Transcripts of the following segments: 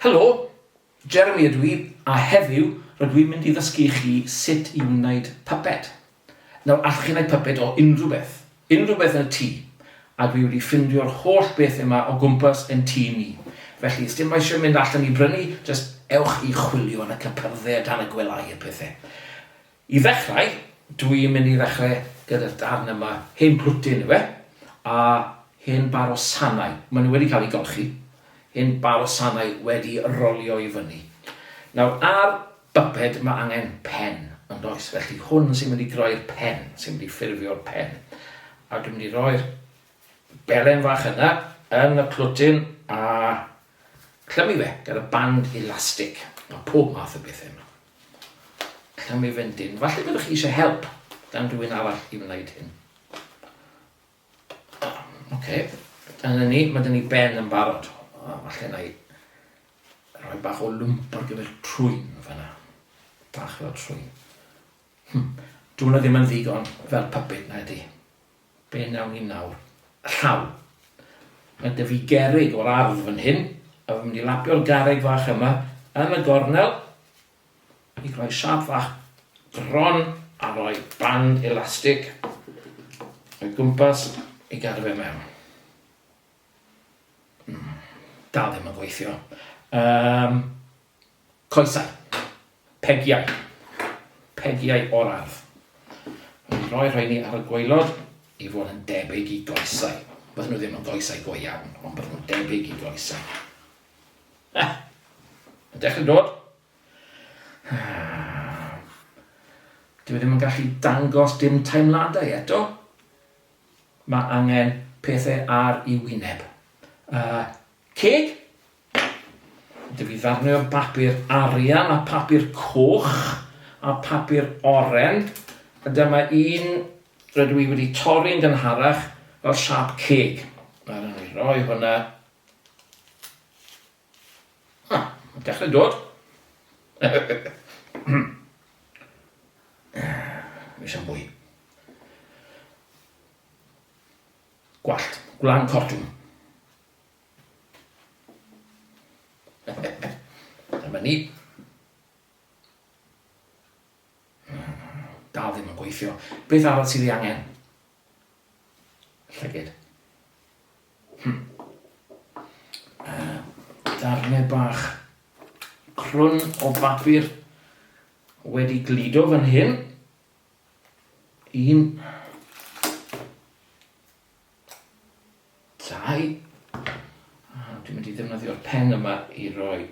Helo, Jeremy ydw i, a heddiw rydw i'n mynd i ddysgu i chi sut i wneud puppet. Nawr, allwch chi wneud puppet o unrhyw beth, unrhyw beth yn y tŷ, a dwi wedi ffindio'r holl beth yma o gwmpas yn tŷ ni. Felly, sdim eisiau mynd allan i brynu, jyst ewch i chwilio yn y cypyrddau dan y gwelyau a pethau. I ddechrau, dw i'n mynd i ddechrau gyda'r darn yma, hen glwtyn yw e, a hen bar o sanau. Maen nhw wedi cael eu golchi, hen bar o sanau wedi rolio i fyny. Nawr, ar byped mae angen pen, yn does? Felly hwn sy'n mynd i groi'r pen, sy'n mynd i ffurfio'r pen. A dwi'n mynd i roi'r belen fach yna yn y clwtyn a clymu fe gyda band elastig. Mae pob math o bethau yma. Clymu fe'n dynn. Falle byddwch chi eisiau help gan rhywun arall i wneud hyn. Oce, okay. Dyna ni, mae dyn ni ben yn barod. O, falle na i rhoi bach o lwmp ar gyfer trwyn fanna. Bach fel trwyn. Hmm. Dwi hwnna ddim yn ddigon fel puppet na ydy. Be wnawn ni nawr? Llaw. Mae 'da fi gerrig o'r ardd fan hyn, a fi'n mynd i lapio'r garreg fach yma yn y gornel i roi siâp fach gron a rhoi band elastig o'i gwmpas i gadw fe mewn. Hmm, dal ddim yn gweithio. Um, Coesau. Pegiau. Pegiau o'r ardd. Rwy'n rhoi rheini ar y gwaelod i fod yn debyg i goesau. Bydden nhw ddim yn goesau go iawn, ond bydden nhw'n debyg i goesau. Eh, yn dechrau dod. Dwi ddim yn gallu dangos dim teimladau eto. Mae angen pethau ar ei wyneb. Uh, ceg? Dw i ddarnau o bapur arian a papur coch a papur oren. A dyma un rydw i wedi torri'n gynharach fel siâp ceg. A rydw i roi hwnna. Ah, mae'n dechrau dod. Fi eisiau mwy. Gwallt. Gwlan cotwm. Dyma ni. Dal ddim yn gweithio. Beth arall sydd ei angen? Llygyd. Hmm. Uh, darnau bach crwn o bapur wedi gludo fan hyn. Un. 2. A dwi'n mynd i ddefnyddio'r pen yma i roi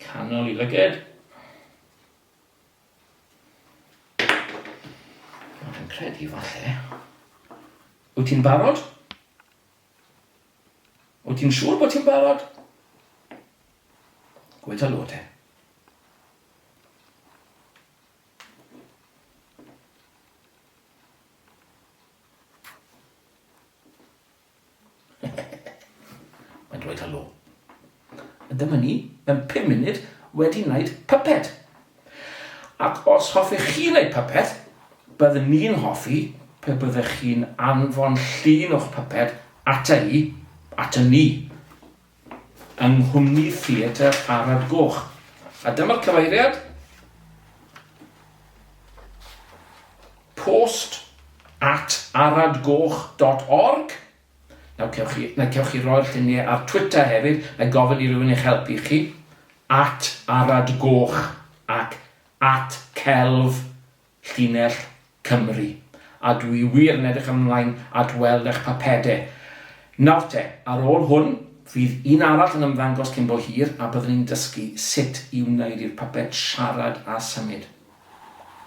canol i lyged. A fi'n credu falle. Wyt ti'n barod? Wyt ti'n siŵr bod ti'n barod? Gwed helo te. Mae'n dweud helo. A dyma ni, mewn 5 munud, wedi wneud puppet. Ac os hoffech chi wneud puppet, byddwn ni'n hoffi pe byddech chi'n anfon llun o'ch puppet ata i, ata ni, yng nghwmni Theatr Arad Goch. A dyma'r cyfeiriad. Post at aradgoch.org. Nawr cewch chi, neu cewch chi roi'r lluniau ar Twitter hefyd, neu gofyn i rywun eich helpu chi. At Arad Goch ac at Celf llinell Cymru. A dwi wir yn edrych ymlaen at weld eich pypede. Nawr te, ar ôl hwn, fydd un arall yn ymddangos cyn bo hir a byddwn ni'n dysgu sut i wneud i'r pyped siarad a symud.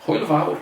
Hwyl fawr!